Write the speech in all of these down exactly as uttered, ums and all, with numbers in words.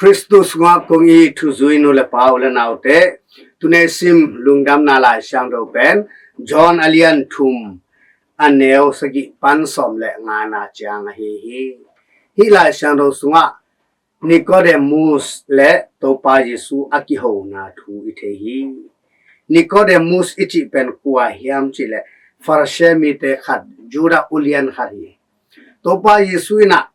Kristus sungah kong it thuzui nu le pa, u le naute, tuni sim lungdamna Lai Siangtho pen John a lian thum, a neu sagih pan sawm le ngana ciang ahi hi. Hih Lai Siangtho sungah Nikodemus le Topa Jesu a kihona thu i thei hi. Nikodemus i cih pen kua hiam cih leh Farisi mite khat, Judah ulian khat hi. Topa Jesu in ah,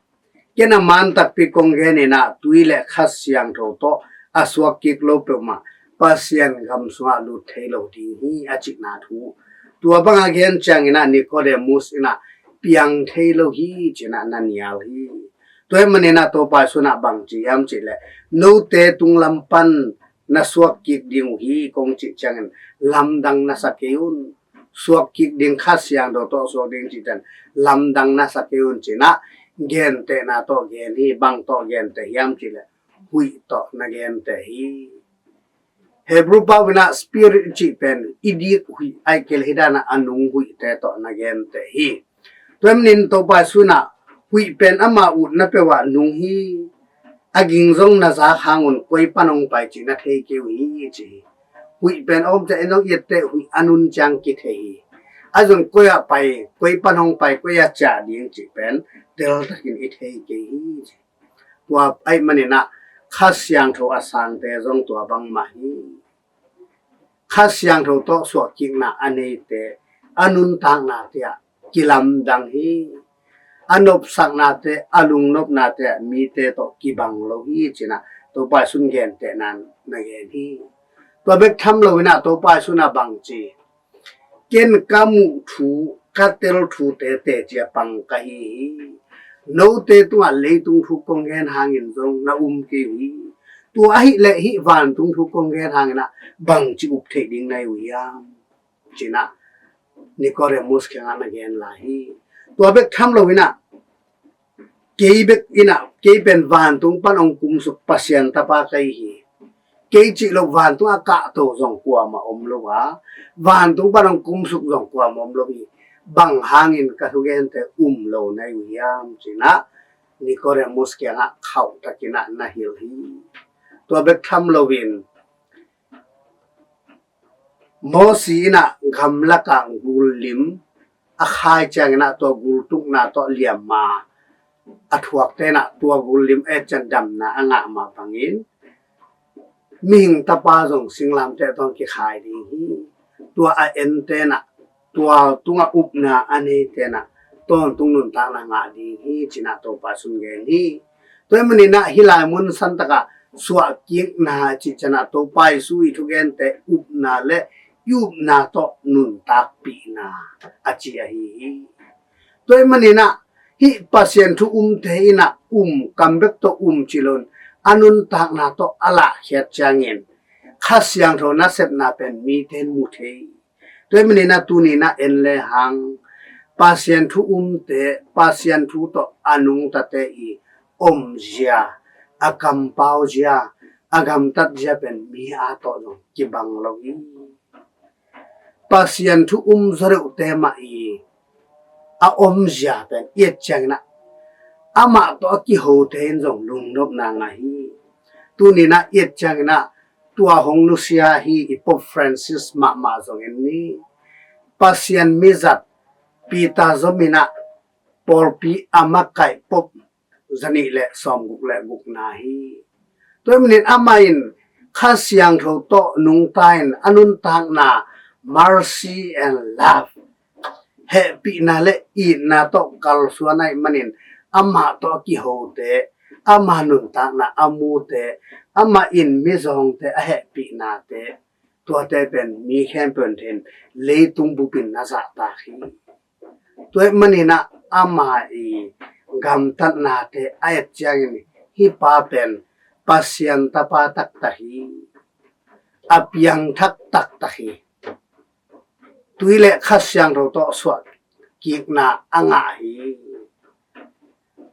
ken a man takpi kong gen in ah, tui le Kha Siangtho tawh a suak kik lo peuhmah Pasian gam sungah lut thei lo ding hi, a cihna thu. Tua bang a gen ciangin ah Nikodemus in ah piang thei lo hi ci-in ah na nial hi. Tua ahih manin ah Topa Jesu in ah bang ci hiam cih leh, note tunglam pan na suak kik ding uh hi kong cih ciangin lamdang na sa kei un. Suak kik ding, Kha Siangtho tawh suak ding cih ciang lamdang na sa kei un ci-in ah gentehna tawh gen hi. Bang tawh genteh hiam cih leh huih tawh na genteh hi. Hebrew pau in ah spirit cih pen i dik huih, ahih kei leh hih dan ah a nung huihte tawh na genteh hi. Tua ahih manin Topa Jesu in ah huih pen ama utna peuh ah nung hi. A ging zong na zak hang un koi pan hong pai cih na thei kei uh hi ci hi. Huih pen a om ciang en zong i etteh huih a nun ciang kithei hi. A zong koi ah pai, koi pan hong pai, koi ah ciah ding cih pen teltakin i thei kei hi ci hi. Tua ahih manin ah Kha Siangtho a sangte zong tua bangmah hi. Kha Siangtho tawh suahkikna a neite a nuntaknate ah kilamdang hi. A nopsaknate, a lungnopnate ah mite tawh kibang lo hi ci-in ah Topa Jesu in gentehna na gen hi. Tua bek tham loin ah Topa Jesu in ah bang ci, ken ka muh thu, ka tel thute teci a pang ka hi hi. Note tungah leitung thu kong gen hangin zong na um kei uh hi. Tua ahih leh hih vantung thu kong gen hangin ah bangci up theih ding na hi uh hiam ci-in ah Nikodemus kiangah na gen lai hi. Tua bek tham loin ah kei bek in ah, kei pen vantung pan hong kumsuk Pasian tapa ka hi hi. Kei cih loh vantung a kahto zong kuamah om lo a, vantung pan hong kumsuk zong kuamah om lo hi. Bang hangin ka thugente um lo na hi uh hiam ci-in ah Nikodemus kiangah khauhtakin ah na hilh hi. Tua bek tham loin Mosi in ah gamlakah gul lim a khai ciangin ah tua gul tukna tawh liamma a thuakte in ah tua gul lim et ciang damna a ngah mah bangin mihing tapa zong singlamteh tawh kikhai ding hi. Tua a ente in ah, tua tungah upna a neite in ah tawntung nuntakna ngah ding hi ci-in ah Topa Jesu in gen hi. Tua ahih manin ah hih lai mun santakah suahkikna cih ciangin ah Topa Jesu i thugente upna le i upna tawh nuntakpihna a ci ahi hi. Tua ahih manin ah hih Pasian thu umte in ah um, kam bek tawh um ci loin a nuntakna tawh a lahkhiat ciangin Kha Siangtho nasepna pen mite in mu thei. Tua ahih manin ah tuni in ah en lehang Pasian thu umte, Pasian thu tawh a nungtate i omzia, a kampauzia, a gamtatzia pen mi a tawh zong kibang lo hi. Pasian thu um zaw deuhte mah i a omzia pen i et ciangin ah amah tawh a kihote in zong lungnopna ngah hi. Tuni in ah i et ciangin ah tua hong nusia hi i Pope Francis mahmah zong en ni. Pasian mizat Peter zom in ah pawlpi a makaih Pope zanih le sawmguk le gukna hi. Tua ahih manin amah in Kha Siangtho tawh nungta in a nuntakna mercy and love, hehpihna le itna tawh kalsuan ahih manin amah tawh a kihote, ama nuntakna a mute, amah in mizawngte a hehpihnate, tuate pen mi khempeuh in leitung bupin na zahtak hi. Tua ahih manin ah ama i gamtatnate a et ciangin hih pa pen Pasian tapa taktak hi. A piangthak taktak hi. Tui le Kha Siangtho tawh suahkikna a ngah hi.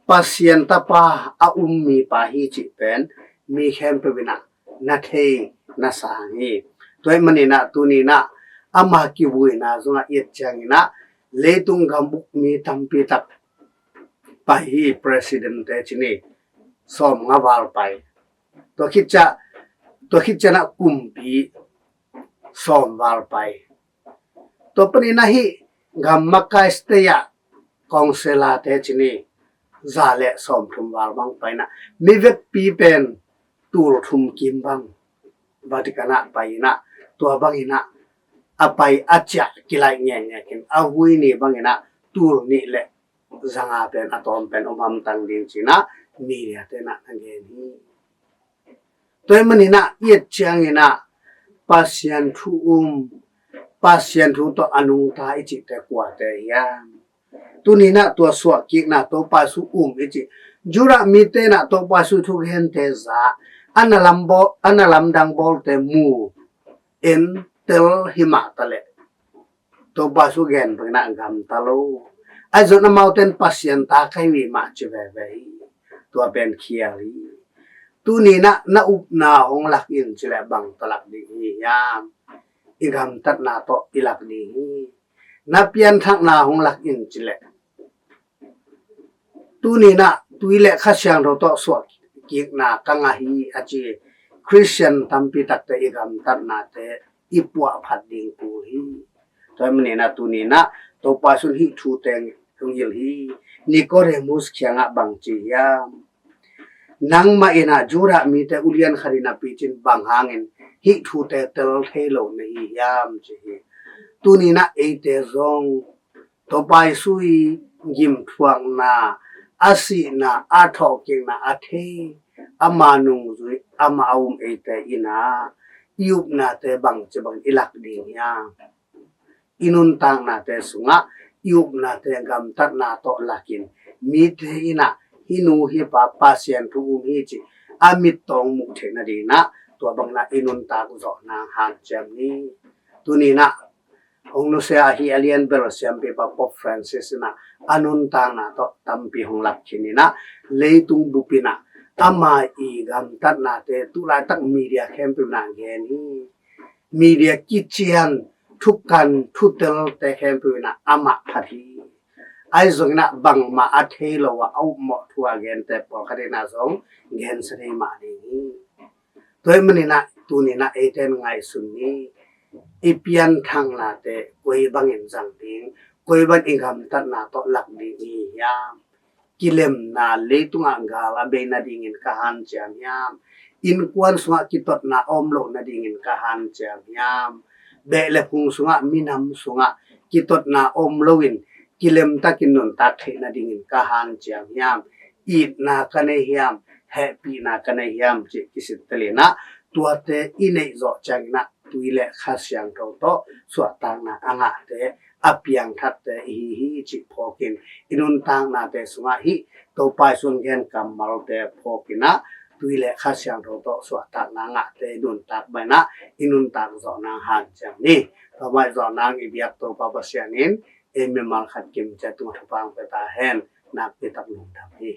Pasian tapa a um mipa hi cih pen mi khempeuh in ah na thei na sang hi. Tua ahih manin ah tuni in ah ama kivuina zongah i et ciangin ah leitung gam uk mi tampi tak pai hi. President te ci ni, sawmnga val pai. Tua khit ciah, tua khit ciangah kumpi sawm val pai. Tua panin ah hih gam Mackay State ah councillor te ci ni, za le sawmthum val bang pai in ah, mi vekpi pen tul thum kim bang Vatican ah pai in ah, tua bangin ah a pai a ciah kilaih ngekngek in, a hui ni bangin ah tul nih le zanga pen a tawm pen om hamtang ding ci in ah media te in ah na gen hi. Tua ahih manin ah i et ciangin ah Pasian thu um, Pasian thu tawh a nungta i cihte kuate hiam? Tuni in ah tua suahkikna, Topa Jesu um i cih, Judah mite in ah Topa Jesu thugente za, a na lam bawl, a na lamdang bawlte mu, en, tel hi mah ta leh, Topa Jesu gen bangin ah gamta lo. Ahi zongin amaute in Pasian ta ka hi uh hi mah ci veve hi. Tua pen khial hi. Tuni in ah na upna hong lak in ci leh bang tawh lak ding hi hiam? I gamtatna tawh i lak ding hi. Na pianthakna hong lak in ci leh, tuni in ah tui le Kha Siangtho tawh suahkikna ka ngah hi a ci Khristian tampi takte i gamtatnate i puahphat ding kul hi. Tua ahih manin ah tuni in ah Topa Jesu in hih thute hong hilh hi. Nicodemus kiangah bang ci hiam? Nangmah in ah Judah mite ulian khat in a picin bang hangin hih thute tel thei lo na hi hiam ci hi. Tuni in ah eite zong Topa Jesu i gimthuakna, a sihna, a thawhkikna a thei, ama nungzui, ama a um eite in ah i upnate bangci bangin i lak ding hiam? I nuntaknate sungah i upnate gamtatna tawh lakin, mite in ah hih nu hih pa Pasian thu um hi cih a mit tawh muh theih nadingin ah tua bangin ah i nuntak zawh nang hanciam ni. Tuni in ah hong nusia ahi a lianbel siampipa Pope Francis in ah a nuntakna tawh tampi hong lak khin in ah, leitung bup in ah ama i gamtatnate tu laitak media khempeuh in ah gen hi. Media kician, thukan, thutelte khempeuh in ah amah phat hi. Ahi zongin ah bangmah a thei lo a, a upmawh thu a gente pawlkhat in ah zong gensia thei mah ding hi. Tua ahih manin ah tuni in ah eite in ngaihsun ni. I pianthaknate koi bangin zang ding, koi bangin i gamtatna tawh lak ding i hi hiam? Kilemna, leitungah gal a bei nadingin ka hanciam hiam? Innkuan sungah kitotna a om loh nadingin ka hanciam hiam? Beh le phung sungah, minam sungah kitotna a om loin kilemtakin nuntak theih nadingin ka hanciam hiam? Itna ka nei hiam? Hehpihna ka nei hiam cih kisittel in ah, tuate i neih zawh ciangin ah tui le Kha Siangtho tawh suahtakna a ngahte, a piangthatte i hi hi cih phawkin, i nuntaknate sungah hih Topa Jesu in gen kammalte phawkin ah, tui le Kha Siangtho tawh suahtakna ngahte i nuntak bangin ah i nuntak zawh nang hanciam ni. Tua mah i zawh nang i biak Topa Pasian in ei mimal khat kim ciat tungah thupha hong pia ta hen. Nakpi tak lungdam hi.